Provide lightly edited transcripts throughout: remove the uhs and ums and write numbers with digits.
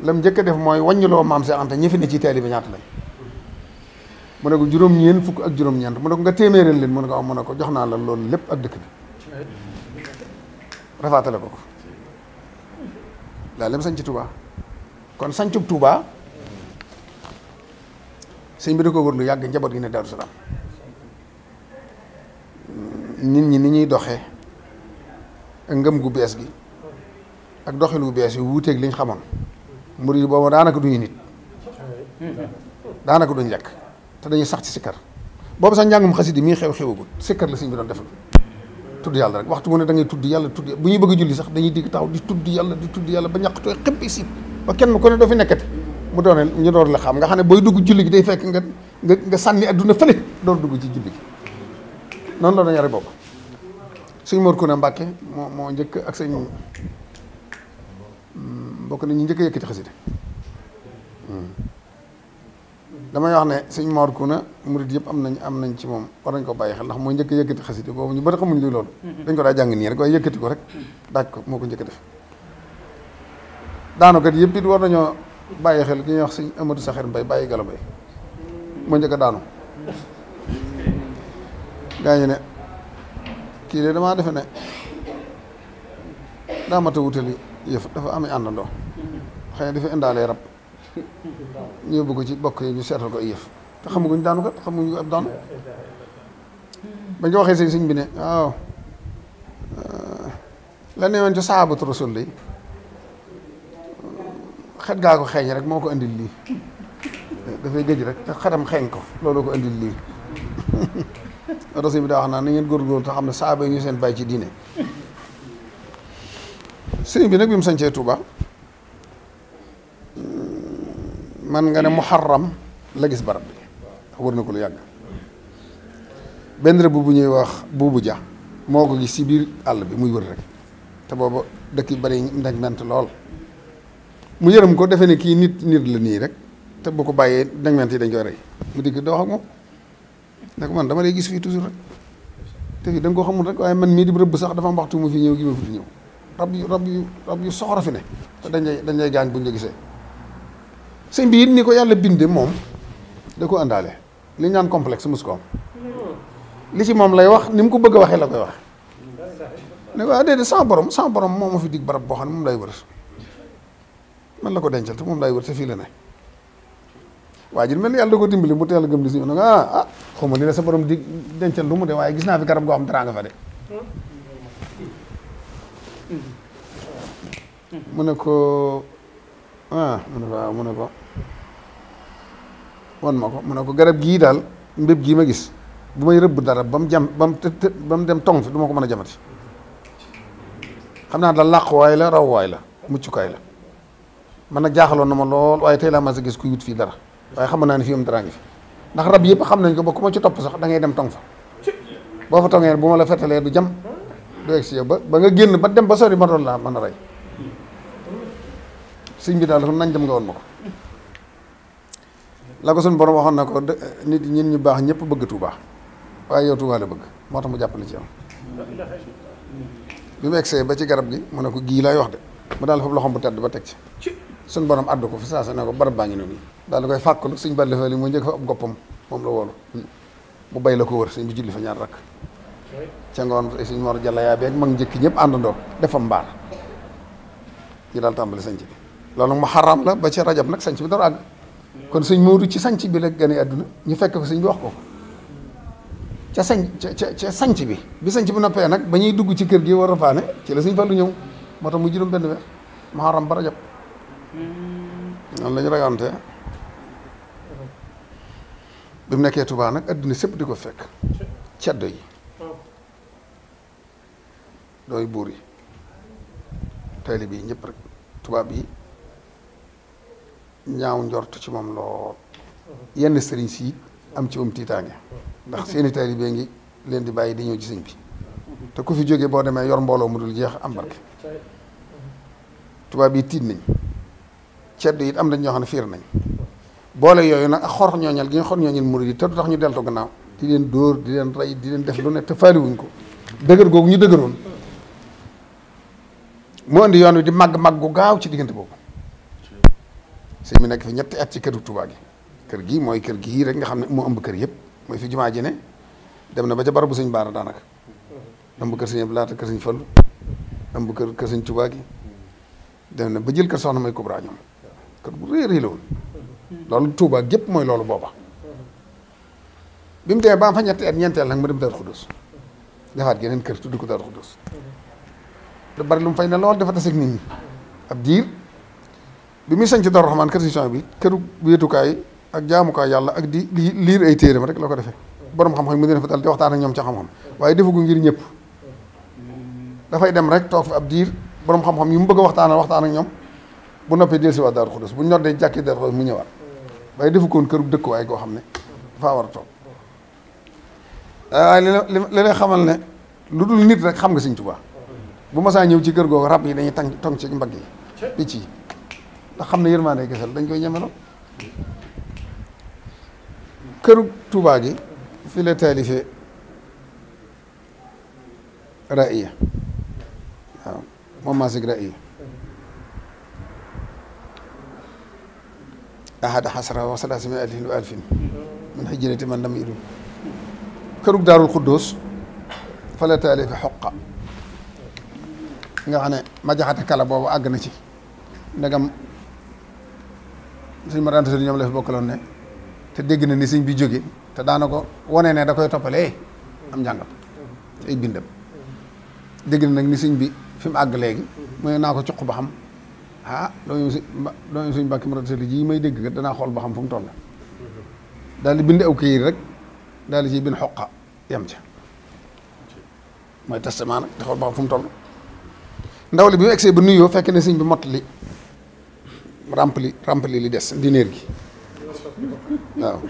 lam njëkk a def mooy wàññiloo maam Seex Anta ñi fi ne ci taalibe ñaata lañ mu ne ko juróom-ñeent fukk ak juróom-ñeent mu ne ko nga téeméeral leen mu ne ko am mu ne ko jox naa la loolu lépp ak dëkk bi rafaatale ko laa lem sañ ci Touba kon sañcub Touba sëñ bi da ko wër lu yàgg njaboot gi ne Daaru Salaam nit ñi ni ñuy doxee ak ngëm gu bees gi ak doxin gu bees yi wuuteeg liñ xamoon murid boobu daanaka duñu nit daanaka duñ lekk te dañuy sax ci sikkar boobu sax njàngum xasida mii xewagul sikkar la sëñ bi doon defal tudd yàlla rek waxtu mu ne da ngay tudd yàlla tudd bu ñuy bëgg a julli sax dañuy digg taxaw di tudd yàlla ba ñàqtooy xëpp si ba kenn ku ne doo fi nekkati mu doone ñu door la xam nga xam ne booy dugg julli gi day fekk nga sànni adduna fële door dugg ci julli gi noonu la doon yare boobu sëñ Mor Kuna Mbàkke moo njëkk ak sëñ bokk na ñu njëkk a yëkkati xasida damay wax ne sëñ Mor Kuna murid yëpp am nañ ci moom war nañ ko bàyyi xel ndax moo njëkk a yëkkati xasida boobu ñu bari xamuñ lu loolu dañ ko daa jàng nii rek waaye yëkkati ko rek daaj ko moo ko njëkk a def daanukat yëpp it war nañoo bàyyi xel ki ñuy wax sëñ Amadou Saxir Mbay bàyyi galo Mbay moo njëkk a daanu gaa ñu ne kii de damaa defe ne daa mat a wutali yëf dafa amee àndandoo xëy na dafa indaalee rab ñu yóbbu ko ci bokk yi ñu seetal ko ay yëf te xamuguñ daanu kat xamuñu ab daanu bañ ko waxee sëñ bi ne waaw la newoon ci sahabatu rasul lay xet gaa ko xeeñ rek moo ko indil lii dafay gëj rek te xetam xeeñ ko loolu ko indil lii rasul bi daa wax naa na ngeen góorgóorlu te xam ne saaba yi ñu seen bàyyi ci diine sëñ bi nag bi mu sañcee Touba man nga ne muharram la gis barab bi wër na ko lu yàgg benn rëbb bu ñuy wax buubu ja moo ko gis ci biir àll bi muy wër rek te booba dëkk yi bari ndañ ment lool mu yërëm ko defe ne kii nit la nii rek te bu ko bàyyee ndañ ment yi dañ koy rey mu digg doo wax ak moom ne ko man dama lay gis fii toujours rek te fii da nga ko xamul rek waaye man mii di rëbb sax dafa am waxtu mu fi ñëw gi ma fi ñëw rab yu soxora fi ne te dañ lay gaañ buñ la gisee sëñ bi it ni ko yàlla binde moom da ko àndaale li ñu naan complexe mus ko am li ci moom lay wax ni mu ko bëgg a waxee la koy wax ne waaw déedéet sama borom moo ma fi dig barab boo xam ne moom lay wër man la ko dencal te moom lay wër te fii la ne waa ji mel ni yàlla da ko dimbali mu teel a gëm li si ñëw nag xaw ma li la sa borom di dencal lu mu de waaye gis naa fi garab goo xam dara nga fa de mu ne ko mu ne ko wan ma ko mu ne ko garab gii daal mbéb gii ma gis bu may rëbb dara ba mu dem tong fi du ma ko mën a jamati xam naa daal làquwaay la rawwaay la muccukaay la man nag jaaxaloon na ma lool waaye tey laa mas a gis kuy wut fii dara waaye xam naa ne fii am dara ngi fi ndax rab yëpp xam nañ ko ba ku ma ci topp sax da ngay dem tong fa boo fa tongee bu ma la fettalee du jam du egg si yow ba nga génn ba dem ba sori ma doon laa mën a rey sëñ bi daal nañ dem nga woon ma ko la ko suñ borom waxoon na ko nit ñin ñu baax ñëpp bëgg Touba waaye yow Touba la bëgg moo tax mu jàppale ci yow bi mu egsee ba ci garab gi mu ne ko gii laay wax de mu daal foofu loxoom bu tedd ba teg ci suñ borom àddu ko fi saa sa ne ko barab baa ngi noonu daal di koy fàkkalu suñ bal defee li mu njëkk fa ab goppam moom la woolu mu bay la ko wër sëñ bi julli fa ñaar rakk ca ngoon sëñ Mor Jalla yaa beeg mag njëkk ñëpp àndandoo defam mbaar ñu daal tàmbali sanc bi loolu mu xaram la ba ci rajab nag sanc bi dara àgg kon sëñ Moodu ci sanc bi la gane àdduna ñu fekk ko sëñ bi wax ko ca sanc bi sanc bi noppee nag ba ñuy dugg ci kër gi war a faane ci la sëñ Fallu ñëw moo tax mu juróom benn weer mu xaram ba rajab noonu la ñu ragante bi mu nekkee Touba nag àdduna sépp di ko fekk ceddo yi dooy buur yi taalibe yi ñëpp rek tubaab yi ñaaw njort ci moom lool yenn sëriñ si am ci moom tiitaange ndax seeni taalibe ngi leen di bàyyi di ñëw ci sëñ bi te ku fi jógee boo demee yor mbooloo mu dul jeex am barke tubaab yi tiit nañ ceddo it am nañ ñoo xam ne fiir nañ boole yooyu nag ak xor ñooñal gi ñu xor ñooñal murid yi te du tax ñu deltu gannaaw di leen dóor di leen rey di leen def lu ne te faaliwuñ ko dëgër googu ñu dëgëroon moo indi yoon wi di màgg gu gaaw ci diggante boobu sëñ bi nekk fi ñetti at ci këru Touba gi kër gi mooy kër gii rek nga xam ne moo ëmb kër yëpp mooy fi jumaa ji ne dem na ba ca barabu sëñ Baara daanaka ëmb kër sëñ Abdou Lahat kër sëñ Fallu ëmb kër sëñ Touba gi dem na ba jël kër soxna may Kubra ñoom kër gu rëy la woon loolu Touba gépp mooy loolu booba bi mu demee ba am fa ñetti at ñeenteel nag mu dem Daaru Xudoos defaat geneen kër tudd ko Daaru Xudoos te bari lu mu fay ne lool dafa taseeg nit ñi ab diir bi muy sañ ci Daaru Raxmaan kër si bi këru wéetukaay ak jaamukaay yàlla ak di liir ay téeram rek la ko defee borom xam-xam mu dina fa dal di waxtaan ak ñoom ca xam-xam waaye defu ko ngir ñëpp dafay dem rek toog fa ab diir borom xam-xam yu mu bëgg a waxtaan ak ñoom bu noppee dellusiwaat Daaru Xudoos bu ñu noddee jàkki Daaru Xudoos mu ñëwaat waaye defu ko woon këru dëkkuwaay goo xam ne dafaa war a toog waaye li lay xamal ne lu dul nit rek xam nga Sëñ Tuubaa bu ma saa ñëw ci kër googu rab yi dañuy tong ci mbagg yi picc yi ndax xam ne yërmaande gisal dañ koy ñemeloo këru Tuubaa gi fi la taalifee ra'iya waaw moom maa sig ra'iya ahada xasra wa salaasimi alfin wa alfin min hijrati man lam yidum kërug Daarul Xuddoos fa la taalife xoqa nga xam ne ma jaxate kala boobu àgg na ci ndegam suñ ma daan sëriñ ñoom la fi bokkaloon ne te dégg na ni sëñ bi jóge te daana ko wane ne da koy toppalee am njàngam ci ay bindam dégg na nag ni sëñ bi fi mu àgg léegi mooy naa ko cuq ba xam dooñu suñ Mbàkke ma daan sëriñ ji may dégg kat danaa xool ba xam fu mu toll daal di bind aw këyit rek daal di ciy bind xoqa yem ca mooy testament nag te xool ba xam fu mu toll ndaw li bi mu egsee ba nuyoo fekk ne sëñ bi mott li rempli li des dineer gi waaw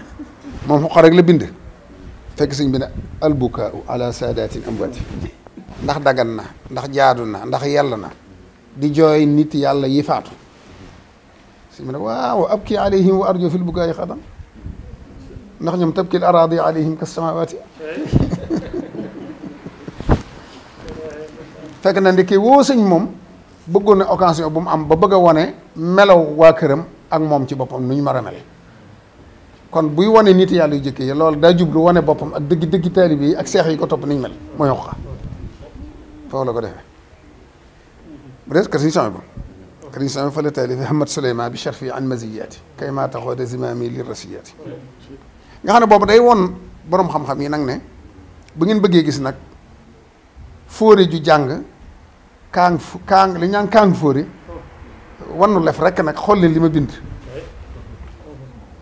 moom xoqa rek la bind fekk sëñ bi ne albukaau ala saadatin amwaati ndax dagan na ndax jaadu na ndax yàlla na di jooy nit yàlla yi faatu sëñ bi ne waaw abki alayhim wa arjo fil bukaayi xadan ndax ñoom tabkil araadi alayhim kas samawaati fekk na ndeke woo sëñ moom bëggoon na occasion bu mu am ba bëgg a wane melaw waa këram ak moom ci boppam nu ñu mar a mel kon buy wane nit yàlla yu jëkkee yi loolu daa jublu wane boppam ak dëggi taalibe yi ak seex yi ko topp niñ mel mooy xoqa foofu la ko defee bu dee kër siñ sami bo kër siñ sami fa la taalife Hamad Souleymane bi sharfi an maziyaati kay maa taxoo de zimami li rasiyaati nga xam ne boobu day woon boroom xam-xam yi nag ne bu ngeen bëggee gis nag fóore ju jàng kaang li ñaan kaang fóore wannu lef rek nag xool leen li ma bind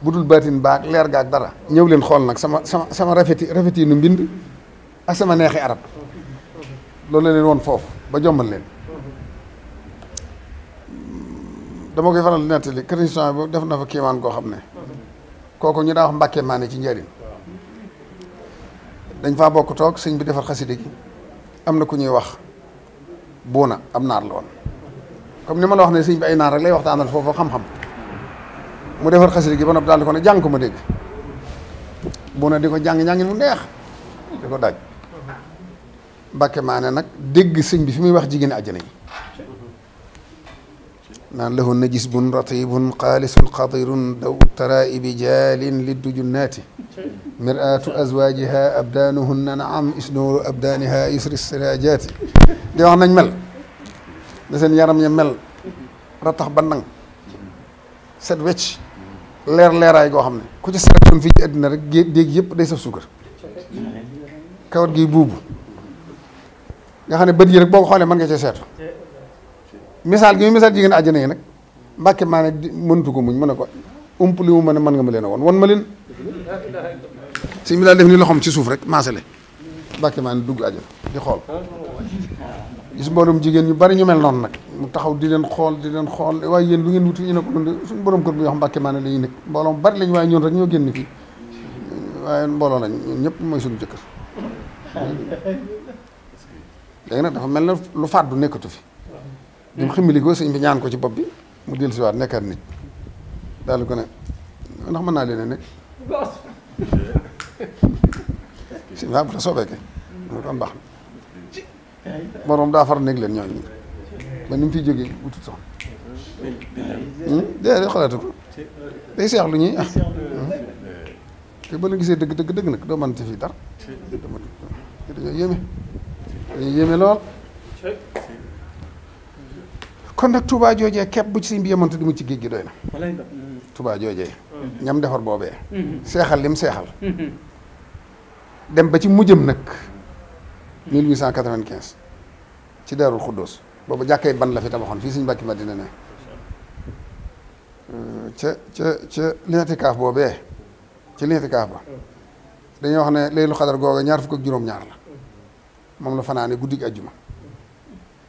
bu dul baatin baag leer gaag dara ñëw leen xool nag sama rafeti nu mbind ak sama neexi arab loolu la leen woon foofu ba jommal leen dama koy faral di nettali création bi def na fa kiimaan koo xam ne kooku ñu daa wax Mbàkke Maane ci njëriñ dañ faa bokk toog sëñ bi defar xaside gi am na ku ñuy wax buuna am naar la woon comme ni ma la wax ne sëñ bi ay naar rek lay waxtaanal foofu xam-xam mu defar xaside gi ba noppi daal di ko ne jàng ko ma dégg buuna di ko jàng-njàngin mu neex di ko daaj Mbàkke Maane nag dégg sëñ bi fi muy wax jigéen àjjana yi naan lahu najisbun ratibun xaalisun xadirun daw taraibi jaalin liddu junnaati mir'atu azwajiha abdaanuhunna naam isnuru abdaaniha yusri sirajaati di wax nañ mel da seen yaram ya mel ratax ba nang set wecc leeraay goo xam ne ku ci saratoon fii ci àddina rek déeg yëpp day saf suukar kawat gi buubu nga xam ne bët yi rek boo ko xoolee mën nga cee seetu misaal gi muy misaal jigéen àjjana yi nag Mbàkke Maane mënatu ko muñ mu ne ko umpli mu ma ne mën nga ma leen a won ma leen si mi daal def ni loxoom ci suuf rek maasale Mbàkke Maane dugg àjjana di xool gis mboolum jigéen ñu bari ñu mel noonu nag mu taxaw di leen xool waaye yéen lu ngeen wut fi ñu ne ko dund suñu borom kër bu ñu wax Mbàkke Maane la ñuy nekk mbooloo bari lañ waaye ñoon rek ñoo génn fii waaye mbooloo lañ ñun ñëpp mooy suñu jëkkër léegi nag dafa mel na lu fàddu nekkatu fi bi mu ximmili ko sëñ bi ñaan ko ci bopp bi mu dellu si waat nekkaat nit daal ko ne ndax mën naa leen nekk sëñ bi bu la soobee kay mu kon baax na borom daa far néeg leen ñooñu ba ni mu fiy jógee wutut soxna déedéet xalaatu ko day seexlu ñuy te ba la gisee dëgg dëgg dëgg nag doo mën ci fii dara dañoo yéeme dañuy yéeme lool kon nag Touba joojee képp bu ci sëñ bi yemoon te di mu ci géej gi doy na Touba joojee ñam defar boobee seexal lim seexal dem ba ci mujjëm nag 1895 ci Daarul Xuddoos boobu jàkkee ban la fi tabaxoon fii suñu Mbàkke Madina ne ca l'intikaaf boobee ci l'intikaaf ba dañuy wax ne laylu xadar googa ñaar fukk ak juróom-ñaar la moom la fanaane guddi gi àjjuma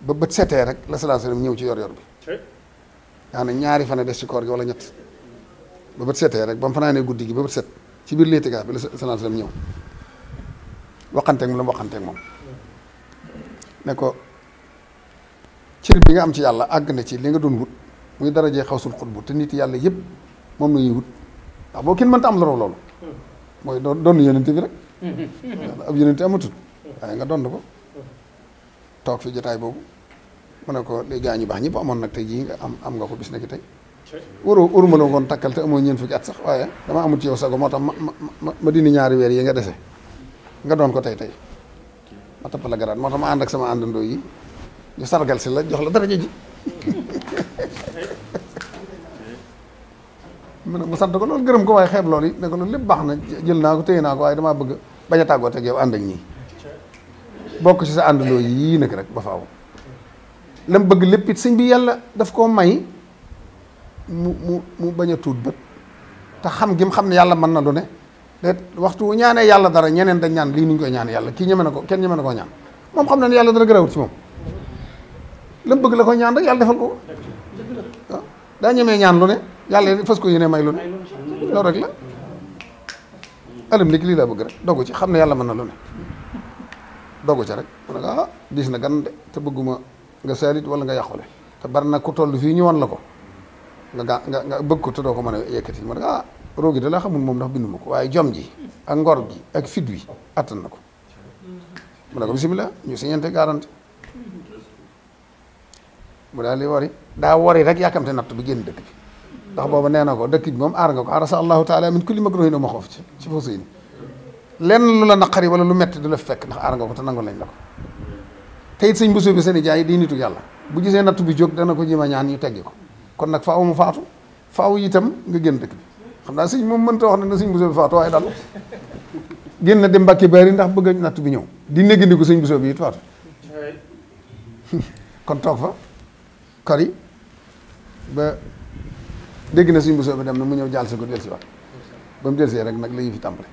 ba bët setee rek la sallallahu alayhi wasallam ñëw ci yor bi yaa ne ñaari fan a des ci koor gi wala ñett ba bët setee rek ba mu fanaanee guddi gi ba bët set ci biir l'intikaaf bi la sallallahu alayhi wasallam ñëw waxanteeg mu la mu waxanteeg moom ne ko cër bi nga am ci yàlla àgg na ci li nga doon wut muy darajee xawsul xutbu te nit yàlla yëpp moom la ñuy wut ndax boo kenn mënta am la raw loolu mooy doon yonente bi rek ab yonente amatut waaye nga doon ko toog fi jotaay boobu mu ne ko léegi gaa ñu baax ñëpp amoon nag tey jii nga am nga ko bis nekk tey waruma la woon takkal te amoo ñeent fukki at sax waaye dama amut ci yow sago moo tax ma dindi ñaari weer yi nga dese nga doon ko tey ma topp la garaat moo tax ma ànd ak sama àndandoo yi ñu sargal si la jox la daraja ji mu sant ko loolu gërëm ko waaye xeeb loolu yi ne ko loolu lépp baax na jël naa ko téye naa ko waaye damaa bëgg bañ a tàggoo teg yow ànd ak ñii bokk ci sa àndandoo yii nag rek ba faaw lam bëgg lépp it sëñ bi yàlla daf koo may mu bañ a tuut bët te xam gi mu xam ne yàlla mën na lu ne de waxtu wu ñaanee yàlla dara ñeneen dañ ñaan lii nuñ koy ñaan yàlla kii ñeme na ko kenn ñeme na koo ñaan moom xam na ne yàlla dara gërawut ci moom lam bëgg la ko ñaan rek yàlla defal ko waaw daa ñemee ñaan lu ne yàlla fas ko yéene may lu ne loolu rek la alam ni ki lii laa bëgg rek dogu ci xam ne yàlla mën na lu ne dogu ca rek mu ne ko ah diis na gan de te bëgguma nga saalit wala nga yàqule te bari na ku toll fii ñu wan la ko nga bëgg ko te doo ko mën a yëkkati mu ne ko ah roogi da laa xamul moom ndax binduma ko waaye jom ji ak ngor gi ak fit wi attan na ko mu ne ko bisimilah ñu siñante garanti mu daal di wari daa wari rek yàkkamte natt bi génn dëkk bi ndax booba nee na ko dëkk bi moom aar nga ko arasa allahu taala min kulli makruhin ma xoof ci foofu sëy ni lenn lu la naqari wala lu metti du la fekk ndax aar nga ko te nangu lañ la ko te it sëñ Bousso bi seen i jaay di nitu yàlla bu gisee natt bi jóg dana ko jéem a ñaan ñu teggi ko kon nag faaw mu faatu faaw itam nga génn dëkk bi xam naa sëñ moom mënta wax ne na sëñ Bousso bi faatu waaye daal génn na dem Mbàkke Bari ndax bëgg natt bi ñëw di néggandiku sëñ Bousso bi it faatu kon toog fa kor yi ba dégg na sëñ Bousso bi dem na mu ñëw jaal si ko del si waat ba mu del see rek nag la ñu fi tàmbale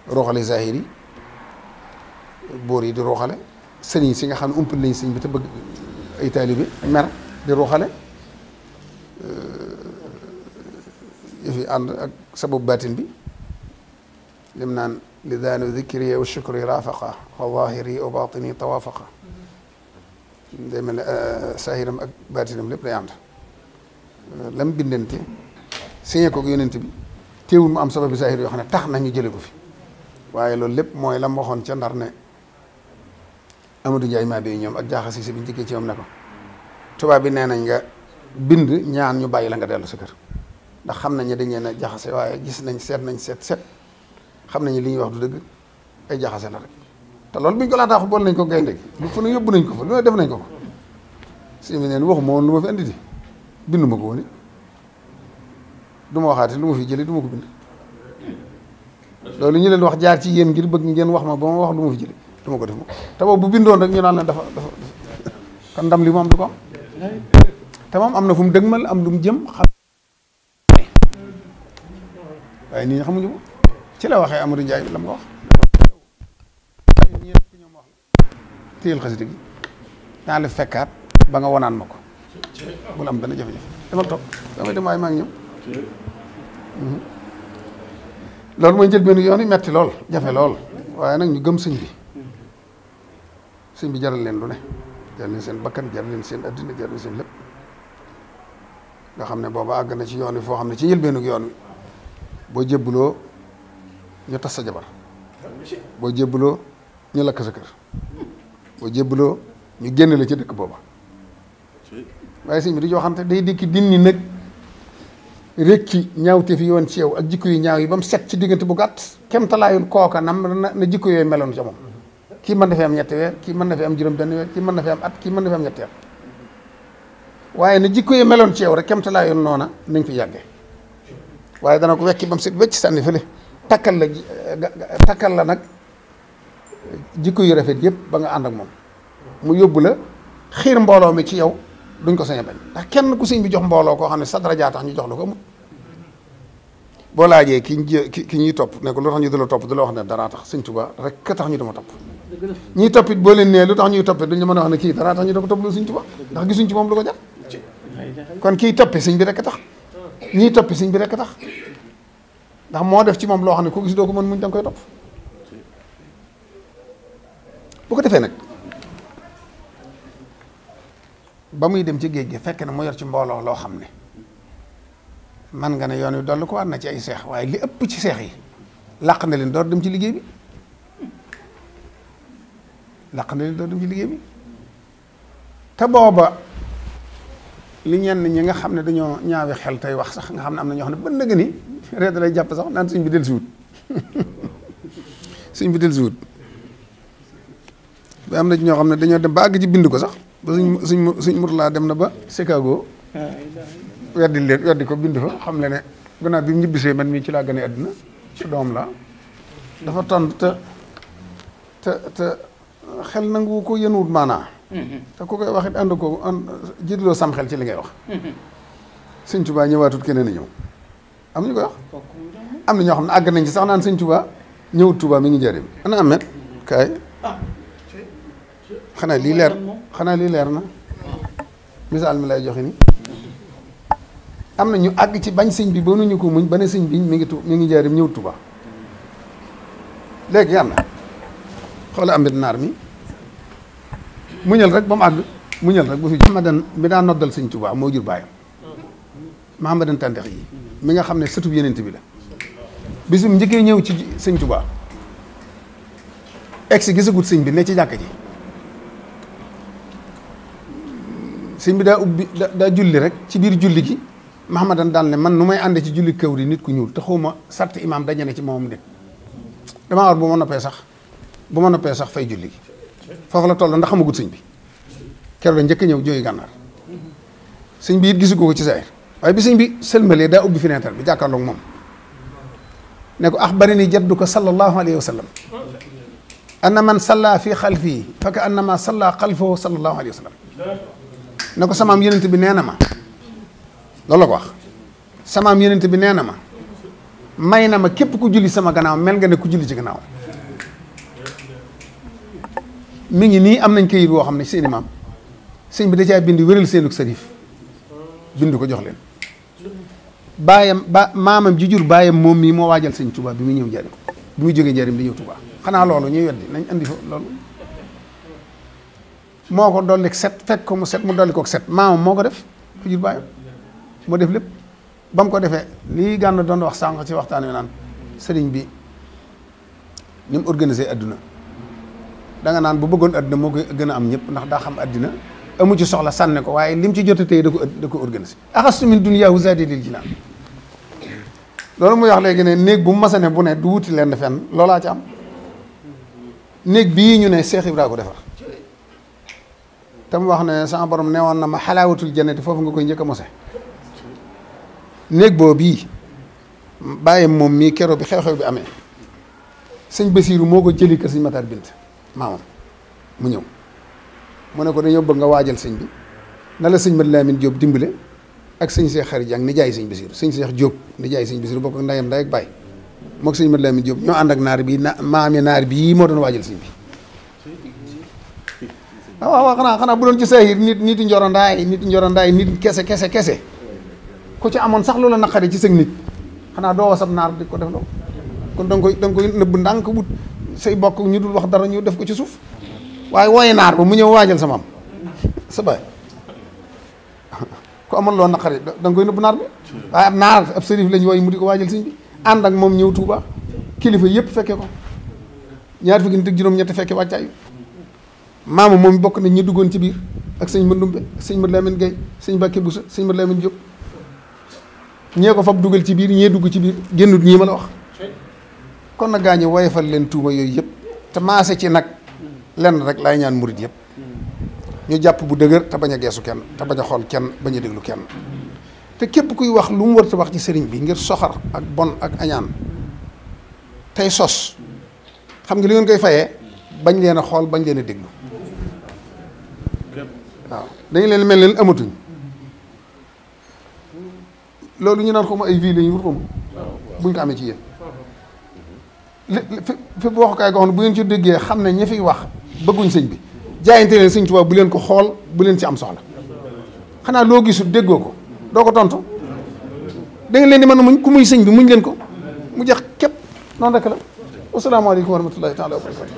ruuxale zahir yi boor yi di ruuxale sëriñ si nga xam ne umpal nañ sëñ bi te bëgg ay taalibe mer di ruuxale yëfi ànd ak sababu baatin bi lim naan li daanu dikri wa shukri rafaqa wa zahiri wa batini tawafaqa day mel ne sahiram ak baatinam lépp lay ànd lam bindante signé ko yonent bi teewul mu am sababu zahir yoo xam ne tax nañu jële ko fi waaye loolu lépp mooy lam waxoon ca Ndar ne Amadou Ndiaye maa bi ñoom ak jaaxa si bi ñu njëkkee ci moom ne ko tubaab bi nee nañ nga bind ñaan ñu bàyyi la nga dellu sa kër ndax xam nañ ne dañ leen a jaxase waaye gis nañ seet xam nañu li ñuy wax du dëgg ay jaxase la rek te loolu bi ñu ko laataa wax bool nañ ko gaynde gi lu fa nu yóbbu nañ ko fa lu ne def nañ ko ko si mi neen waxuma woon lu ma fi andi di bindu ma ko woon it du ma waxaati lu ma fi jëlee du ma ko bind loolu ñu leen wax jaar ci yéen ngir bëgg ngeen wax ma ba ma wax lu ma fi jëlee du ma ko def moom te boobu bu bindoon rek ñu naan la dafa kon ndam li mu am du ko am te moom am na fu mu dëgmal am lu mu jëm xam waaye nit ñi xamuñu ko ci la waxee Amadou Ndiaye la mu ko wax ñi ku ñoom wax la téyel xasida gi naa la fekkaat ba nga wonaan ma ko bul am benn jafe-jafe demal toog damay dem waaye maa ngi ñëw loolu mooy njël benn yoon yi metti lool jafe lool waaye nag ñu gëm sëñ bi jaral leen lu ne jaral leen seen bakkan jaral leen seen addina jaral leen seen lépp nga xam ne booba àgg na ci yoon wi foo xam ne ci njëlbeenu yoon wi boo jébbuloo ñu tas sa jabar boo jébbuloo ñu lakk sa kër boo jébbuloo ñu génn la ci dëkk booba waaye sëñ bi di joxante day dikki dindi nag rékki ñaawte fi yoon ci yow ak jikko yu ñaaw yi ba mu set ci diggante bu gàtt kemtalaayoon kooka na jikko yooyu meloon ca moom kii mën na fi am ñetti weer kii mën na fi am juróom benn weer kii mën na fi am at kii mën na fi am ñetti at waaye na jikko yi meloon ci yow rek kemtalaayoon noona nañ fi yàgge waaye dana ko wekki ba mu set wecc sànni fële takkal la nag jikko yu rafet yëpp ba nga ànd ak moom mu yóbbu la xiir mbooloo mi ci yow duñ ko sañ a bañ ndax kenn ku sëñ bi jox mbooloo koo xam ne sa daraja tax ñu jox la ko amut boo laajee ki ñuy topp ne ko lu tax ñu du la topp du la wax ne daraa tax sëñ Tuubaa rek ka tax ñu dama topp ñiy toppit boo leen nee lu tax ñuy toppit duñu mën a wax ne kii daraa tax ñu da ko topp lu sëñ Tuubaa ndax gisuñ ci moom lu ko jar kon kii toppi sëñ bi rek a tax ñiy toppi sëñ bi rek a tax ndax moo def ci moom loo xam ne ko gis doo ko mën muñ da nga koy topp bu ko defee nag ba muy dem ci géej gi fekk na mu yor ci mbooloo loo xam ne man nga ne yoon wi dolli ko war na ci ay seex waaye li ëpp ci seex yi làq na leen door dem ci liggéey bi te booba li ñenn ñi nga xam ne dañoo ñaawi xel tey wax sax nga xam ne am na ñoo xam ne ba nëgë ni reet lay jàpp sax naan sëñ bi del siwut sëñ bi del siwut ba am na ci ñoo xam ne dañoo dem ba àgg ci bind ko sax ba suñ Murtala dem na ba Chicago weddi ko bind fa xam le ne gannaaw bi mu ñibbisee man mii ci laa gane àdduna ci doom la dafa tontu te xel nangu ko yenuwut maanaa te ku koy wax it ànd ko jiitloo sam xel ci li ngay wax sëñ Tuubaa ñëwaatut keneen a ñëw am ñu koy wax am na ñoo xam ne àgg nañ ci sax naan sëñ Tuubaa ñëwut Tuubaa mi ngi njëriñ ana amet kaay xanaa lii leer na misaal mi lay joxe ni am na ñu àgg ci bañ sëñ bi ba nu ñu ko muñ ba ne sëñ bi mi ngi njëriñ ñëwut Tuubaa léegi yàlla xoola amit naar mi muñal rek ba mu àgg muñal rek ba fi Mahamadan mi daa noddal sëñ Tuubaa moo jur baayam Mahamadan Tandex yi mi nga xam ne sëtub yenent bi la bisum njëkkee ñëw ci sëñ Tuubaa egsi gisagut sëñ bi ne ci jàkk ji sëñ bi daa ubbi daa julli rek ci biir julli gi Mahamadan daal ne man nu may ànde ci julli kaw di nit ku ñuul te xawma sart imaam daje ne ci moom de damaa war bu ma noppee sax fay julli gi foofu la toll ndax xamagut sëñ bi keroog la njëkk ñëw jóoy gànnaar sëñ bi it gisu ko ci saayir waaye bi sëñ bi sëlmalee daa ubbi fenêtre bi jàkkaarloog moom ne ko axbarini jadduka sallallahu alayhi wa sallam anna man salla fi xalfii fa ka annama salla xalfahu sallallahu alayhi wa sallam ne ko samaam yenent bi nee na ma loolu la ko wax samaam yenent bi nee na ma may na ma képp ku julli sama gannaaw mel nga ne ku julli ci gannaaw mi ngi nii am nañ kayit woo xam ne seeni maam sëñ bi da caa bind wéral seenug sërif bind ko jox leen maamam ji jur baayam moom mii moo waajal sëñ Tuubaa bi muy ñëw njariñ bi muy jógee njariñ di ñëw Tuubaa xanaa loolu ñuy weddi nañ andi fa loolu moo ko dolli set fekk ko mu set mu dolli ko set maamam moo ko def ku jur baayam moo def lépp ba mu ko defee lii gànn doon wax sànq ci waxtaan wi naan sëriñ bi ni mu organisé adduna da nga naan bu bëggoon adduna moo koy gën a am ñëpp ndax daa xam addina amu ci soxla sànne ko waaye lim ci jot a tey da ko organisé axastu min dunyaahu zaadi lil jinaan loolu muy wax léegi ne néeg bu mu masane bu ne du wuti leen fenn loolaa ci am néeg bii ñu ne Cheikh Ibra ko defar te mu wax ne sama borom newoon na ma xalaawatul jannati foofu nga koy njëkk a mose néeg boobu bii bàyyi moom mii kero bi xew-xew bi amee sëñ Basiiru moo ko jëli kër sëñ Matar Bint maamam mu ñëw mu ne ko dañoo bëgg nga waajal sëñ bi na la sëñ Mat Lamin Jóob dimbale ak sëñ Seex Xari Jàng ni jaay sëñ Basiiru sëñ Seex Jóob ni jaay sëñ Basiiru bokk ak ndeyam ndey ak baay mook sëñ Mat Lamin Jóob ñoo ànd ak naar bi maami naar bii moo doon waajal sëñ bi waaw xanaa bu doon ci saahir nit njorondaay nit kese ku ci amoon sax loola naqari ci sëg nit xanaa doo wasab naar di ko def loo kon da nga koy nëbb ndànk wut say bokk ñu dul wax dara ñu def ko ci suuf waaye wooye naar ba mu ñëw waajal sa maam sa baay ku amoon loo naqari da nga koy nëbb naar bi waaye ab naar ab sërif lañ wooy mu di ko waajal sëñ bi ànd ak moom ñëw Tuuba kilifa yëpp fekke ko ñaar fukki nit ak juróom-ñett fekke wàccaayu maama moom bokk nañ ñu duggoon ci biir ak sëñ Mandumbe sëñ Mat Lamin Gay sëñ Mbàkke Buso sëñ Mat Lamin Jóob ñee ko fab dugal ci biir ñee dugg ci biir génnut ñii ma la wax kon nag gaa ñi woyefal leen tuuma yooyu yëpp te maase ci nag lenn rek laay ñaan murit yëpp ñu jàpp bu dëgër te bañ a geesu kenn te bañ a xool kenn bañ a déglu kenn te képp kuy wax lu mu warta wax ci sëriñ bi ngir soxar ak bon ak añaan tey sos xam nga li ngeen koy fayee bañ leen a xool bañ leen a déglu waaw dañu leen mel leen amatuñ loolu ñu naan ko ma ay vie la ñu wut ko buñ ko amee ci yéen fi waxukaay goo xam ne bu ngeen ci déggee xam ne ñi fiy wax bëgguñ sëñ bi jaayante leen sëñ Tuubaa bu leen ko xool bu leen ci am soxla xanaa loo gisul déggoo ko doo ko tontu da ngeen leen di mën a muñ ku muy sëñ bi muñ leen ko mu jeex képp noonu rek la wasalaamaaleykum wa rahmatullahi taala wa barakatu